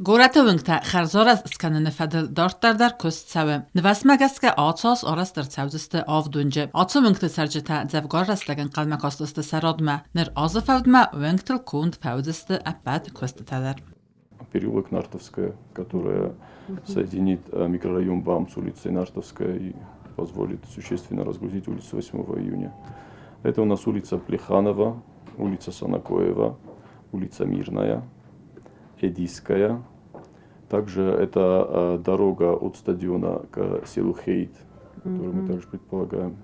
Горӕты уынгтӕ хӕрзарӕзт скӕныны фӕдыл дарддӕр дӕр куыст цӕуы. Нывӕцмӕ гӕсгӕ ацы аз арӕзт ӕрцӕудзысты авд уынджы. Ацы уынгты цӕрджытӕ дзӕвгар рӕстӕг ӕнхъӕлмӕ кастысты сӕ радмӕ. Ныр азы фӕудмӕ уынгтыл конд фӕуыдзысты ӕппӕт куыстытӕ дӕр. Переулок Нартовская, которая соединит микрорайон БАМ с улицей Нартовская и позволит существенно разгрузить улицу 8 июня. Это у нас улица Плеханова, улица Санакоева, улица Мирная, Эдисская. Также это дорога от стадиона к селу Хейт, которую мы также предполагаем,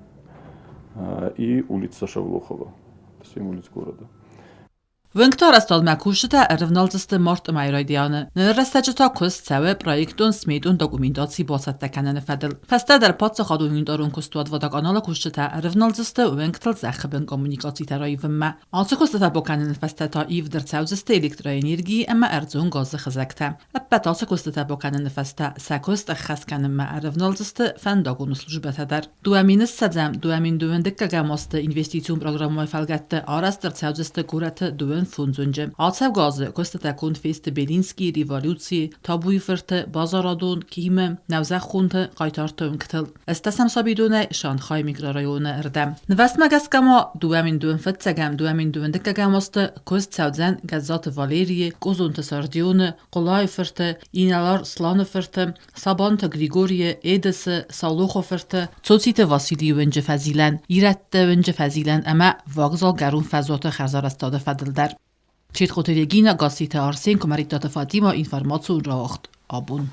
и улица Шавлохова. Это семь улиц города. Уынгты арӕзтадмӕ кусджытӕ ӕрывналдзысты марты мӕйы райдианы. Ныры рӕстӕджы та куыст цӕуы проектон-сметон документаци бацӕттӕ кӕныны фӕдыл. Фӕстӕдӕр паддзахадон унитарон куыстуат Водоканал-ы кусджытӕ ӕрывналдзысты уынгтыл зӕххы бын коммуникацитӕ раивынмӕ. Ацы куыстытӕ бакӕныны фӕстӕ та ивд ӕрцӕудзысты электроэнергийы ӕмӕ ӕрдзон газы хызӕгтӕ. Ӕппӕт ацы куыстытӕ бакӕныны фӕстӕ сӕ куыст ӕххӕст кӕнынмӕ ӕрӕвналдзысты фӕндагон службӕтӕ дӕр. 2020 2022 азты инвестицион программӕйы фӕлгӕтты арӕзт ӕрцӕудзысты горӕты дыууын фондз уынджы. Ацӕугӕ азы куыстытӕ конд фесты Белинскийы, Революцийы, Табуйы фырты, Базарадон, Кимы, Нӕузӕххонты, Хъайтарты уынгтыл. Ӕстӕсӕм сабидонӕй Шанхай микрорайоны рдӕм. Нывӕстмӕ гӕсгӕ ма 2025-ӕм, 2022 азты куыст цӕудзӕн Гӕззаты Валерийы, Къозонты Сардионы, Хъуылайы фырты, инӕлар Сланы фырты, Сабанты Григорийы, Эдесы, Саулохы фырты, Цоциты Василийы уынджы фӕзилӕн, Ирӕтты уынджы фӕзилӕн ӕмӕ вокзалгӕрон фӕзуаты хӕрзарӕзтады фӕдыл дӕр. Четхъоты Регина, Гасситы Арсен, Куымӕридтаты Фатимӕ, информацион рауагъд абон.